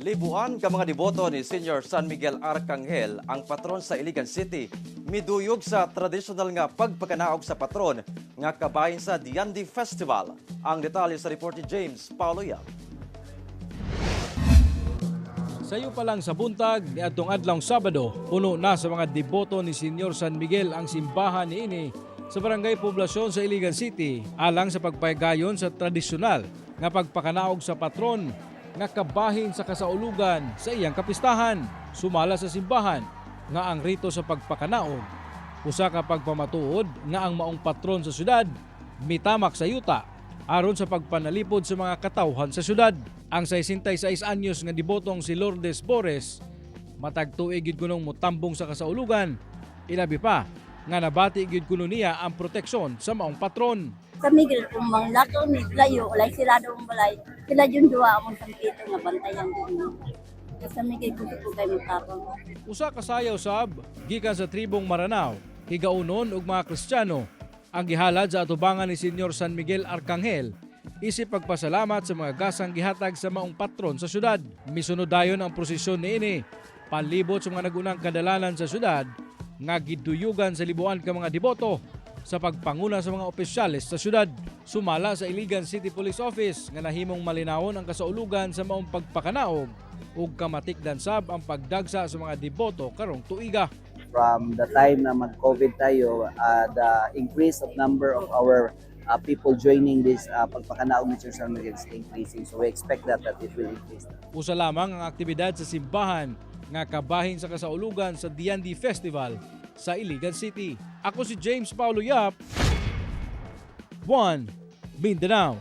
Libuan ka mga deboto ni Senior San Miguel Arcangel, ang patron sa Iligan City, miduyog sa tradisyonal nga pagpakanaog sa patron nga kabahin sa Diyandi Festival. Ang detalye sa report ni James Paulo Yap. Sayo pa lang sa buntag niadtong adlawng Sabado, puno na sa mga deboto ni Senyor San Miguel ang simbahan niini sa Barangay Poblasyon sa Iligan City alang sa pagpaygayon sa tradisyonal nga pagpakanaog sa patron nga kabahin sa kasaulugan sa iyang kapistahan. Sumala sa simbahan nga ang rito sa pagpakanaog usa ka pagpamatuod nga ang maong patron sa syudad mitamak sa yuta aron sa pagpanalipod sa mga katawhan sa syudad. Ang 66 anyos nga debotong si Lourdes Bores matag tuig gid kunong motambong sa kasaulugan. Ilabi pa nga nabati gid kuno niya ang proteksyon sa maong patron. Sa Miguel, kung manglakaw ni layo, walay sirado ang balay, sila yung duwa among sampito nga bantayan din. Sa Miguel, gusto ko kayo magtabang. Usa ka sayaw sab gikan sa tribong Maranao, higaunon og mga Kristiyano ang gihalad sa atubangan ni Senyor San Miguel Arcangel isip pagpasalamat sa mga gasang gihatag sa maong patron sa syudad. Misunod dayon ang prosesyon niini palibot sa mga nagunang kadalanan sa syudad nga giduyugan sa libuan ka mga deboto sa pagpanguna sa mga opisyales sa syudad. Sumala sa Iligan City Police Office nga nahimong malinawon ang kasaulugan sa maong pagpakanaog ug kamatikdan sab ang pagdagsa sa mga deboto karong tuiga. From the time na mag-COVID tayo, the increase of number of our people joining this pagpakanaog ni Church San Miguel is increasing. So we expect that it will increase. Usa lamang ang aktibidad sa simbahan nga kabahin sa kasaulugan sa Diyandi Festival sa Iligan City. Ako si James Paulo Yap, 1 Mindanao.